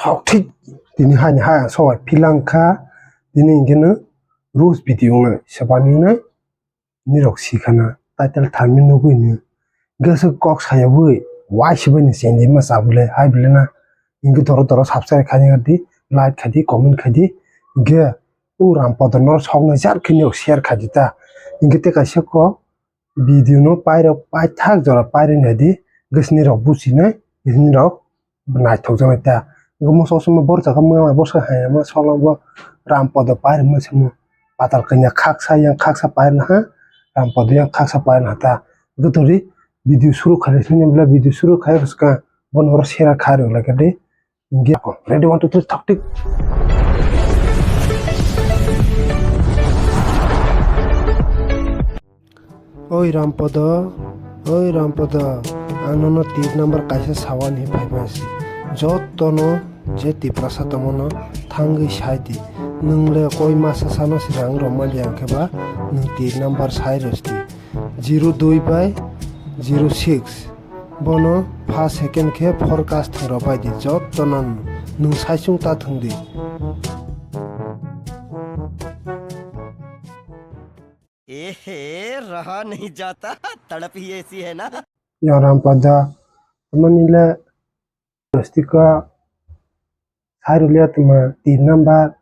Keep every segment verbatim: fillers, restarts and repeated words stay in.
Thok thik tini hai ni hai ang sobai philang kha, tini hingke no roast video wngna sebani no nirok si khana title tharmani nugui no hingke aswk kok sayabui wai sibai ni chengdi ma chabole hai bole na hingke doro doro subscribe khaina di, like khai di, comment khai di, hingke o Rampada no sok nai jar khe nirok share khai di ta hingke tei kaisa kok video no pairok paithak jora pairwi naidi, hwnkhe sini rok buchinai, sini rok naithok jaknai ta. Hwnkhe moso songma borok chakha mwnga bai bwswk hai ma solo bo Rampada pairwma se mo patal kanya khaksa yang khaksa pairwna ha, Rampada yang khaksa pairwna ha ta. Hwnkhe tori video suru khai sini bwle video suru khai bwskang bono oro share khai rwlai kha di. Hingke ako, ready, one, two, three, thak tik. Oi Rampada, oi Rampada, ang nono tir number kaisa sawan hi phaibai si. Jotono je Tiprasa tongmano thangwi sai di. Nwng le koi masa sano se rang rwmani ang khe ba nwng tir number sai rwsti. Zero dui bai zero six. Bono pha second khe forecast thwng rw bai di, jotono nwng saichung ta thwng di. Ehe, raha nahi jata, tadap hi aisi hai na. Yo Rampada, tamani le plastic ka sai rwliya tuma tin number,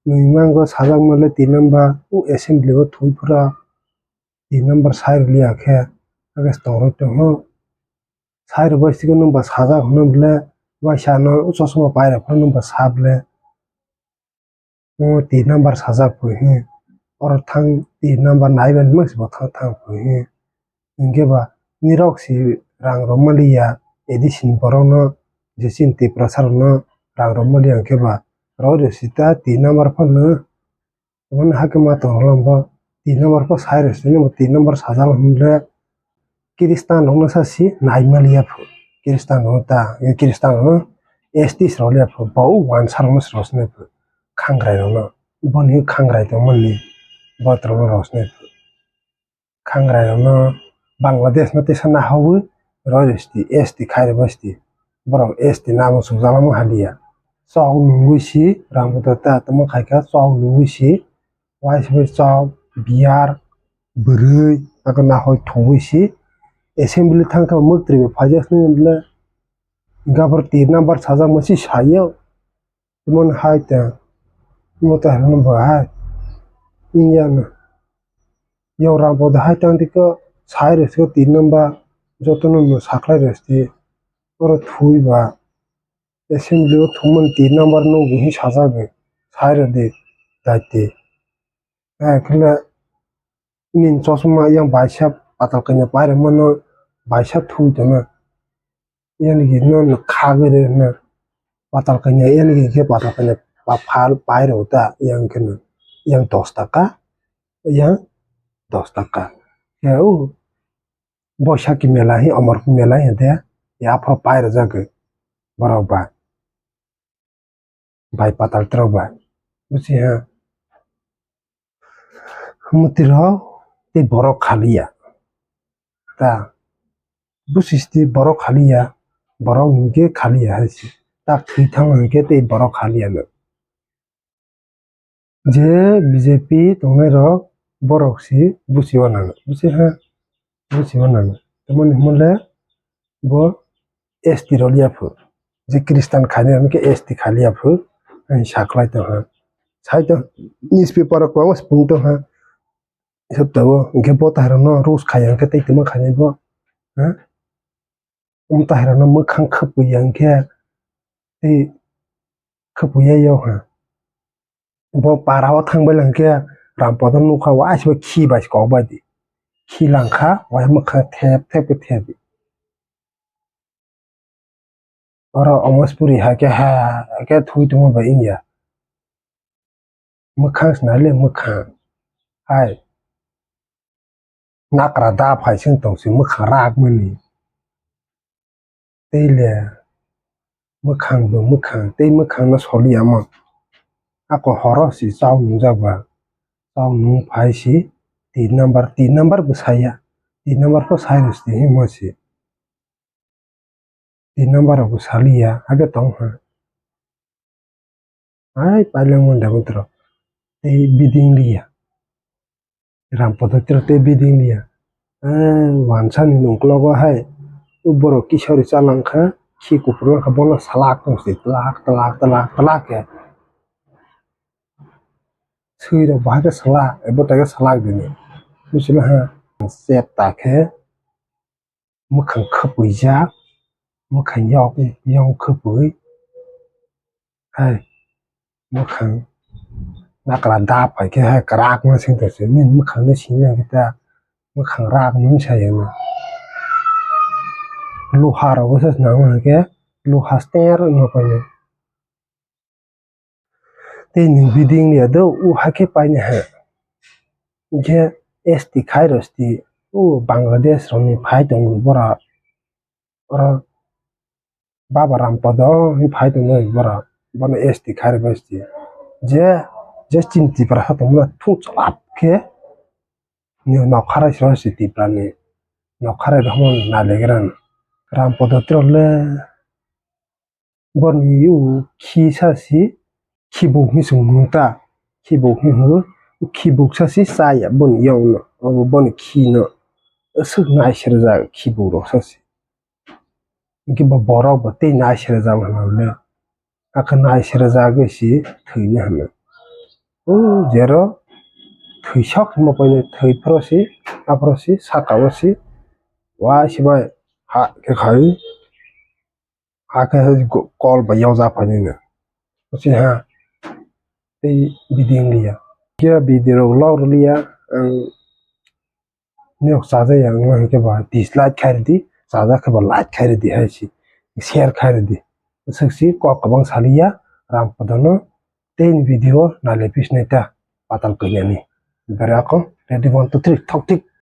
nwi mango sajak male tin number, u assembly o thwi phura. Tin number sai rwliya khe, age tongwi tongo. Sai rwbai siko nwng ba sajak hwnwi bwle, waisa no chosma pairok phano nwng ba sa bwle. O tin number sajak phui hi. Oro thang tin number naibai nwng se bo thang thang phui hi. Hingke ba nirok si rang rw maliya, addition borok no je chini Tiprasa rok no rang rw maliya hingke ba rw rw sita tin number phano. Omo ni hakhe ma tong rwla bo tin number pho sai rw sini bo tin number sajak hwnle Kristan rok no sa si nai maliya pho. Kristan rok ta, Kristan rok no S T se rwliya pho, bo wansa rok no se rw sini pho. Khangrai rok no, boni khangrai tong mani botrok no rw sini pho. Khangrai rok no Bangladesh no tesa nahawi rw sini S T khai rw sini. Borok S T namo sujala mo haliya. Chok nungwi si Rampada ta tamo khaikha chok nungwi si. Waisa bai chok, biyar, bwrwi, abo nahoi thungwi si assembly thangkha mwktwi bai phaijak sini bwle gabor tin number sajak masi sayo. Tamo hai ta, tamo ta hwnwi bo hai wngya no. Yo Rampada hai tang tiko sai rw sio tin number jotono no saklai rw sio oro thwi ba. Assembly o thwngmani tin number no buhi sajagwi sai rwdi daiti. Ekhle nini chosma yang baisa patal kaina pairwmano baisa thwi tono. Yang nini no khagwi rw hwnna patal kaina yang nini khe patal kaina pa phal pairw ta yang kheno yang dos taka yang dos taka. Ya o Boisakhi mela hi, Omorpur mela hi de, ya aphuru pai rwjak borok ba, bai patal trok ba. Busi ha, mwtwi rok tei borok khaliya. Ta, busi tei borok khaliya, borok hinkhe khaliya hai se. Tak thwi thang hinkhe tei borok khaliya no. Je B J P tongnai rok borok si busi o nango, busi ha, busi o nango. Tamoni hwnle bo S T roliya phu, je Christian khainai rok khe S T khaliya phu, ani saklai tongha. Sai tong newspaper rok kwbangma se pung tongha. Sotao hwnkhe bo tai rok no roast khaiya hwnkhe tei tongma khainai bo, ha? Omo tai rok no mwkhang khapui ya hwnkhe tei khapui ya yok ha. Bo para o thang bai lang khe Rampada nukha, waisa bai khi bai se kok bai di. Khi lang kha, waisa mwkhang thep thep khe thep di. Oro Omospuri hai khe ha khe thui tongma bai wngya. Mwkhang se nai le mwkhang. Hai. Nakra da phai se wng tong se mwkhang rak mani. Tei le mwkhang bo mwkhang, tei mwkhang no soliya mo. Ako horo si chao nungjak ba. Chao nung phai si tin number, tin number bo saya. Tin number pho sai rw si himo si. Tin number rok bo saliya, age tong ha. Hai pailangma Damodro tei biding liya. Rampodo tei biding liya. Wansani nungklogo hai borok kisori chalangkha, khi kupulangkha, bono salak tongsi, tlak, tlak, tlak, tlak khe. Swirok bahai khe salak, ebo tei khe salak dini. Buchila ha, chepta khe, mwkhang khwpwijak, mwkhang yok, yong khwpwi. Hai, mwkhang nakra da phai khe hai kwrak no sing tongse, nini mwkhang no sini nang khe ta mwkhang rak no sa ya no. Luha rok se nang khe luha ster no paine. Tei ni biding ya do u hakhe paine ha. Khe S T khai ro sti u Bangladesh rok ni phai tongo bora. Oro Baba Rampodo hwnwi phai tongmani borok, bono S T khai rwbai S T. Je, je chini Tiprasa tongmani thung cholap khe nokharai se se Tiprani nokharai rokno nailegrani. Rampodo tirok le boni u khi sa si, khibuk hinwi chwng nung ta, khibuk hinwi hwnwi, khibuk sa si chaya boni yong no, obo boni khi no, aswk nai serjak khibuk rok sa si. Hwnkhe bo borok bo tei nai serjak hwnle, hakhe nai serjagwi si thwini hwnwi. O jero thwisok hwnba paine thwi phoro si, aphoro si, saka o si, wa si bai ha khe khai. Hakhe kol bai yokjak phainai no. Ochi ha tei video wng liya. Khe video rok log rwliya, ang nok chajak ya wngma hinkhe ba dislike khai rwdi, chajak khe ba like khai rwdi hai si, share khai rwdi. Swk si kok kwbang saliya, Rampodo no tei video nailephi sinai ta patal kanya ni. Bera ko ready one two three thok thik.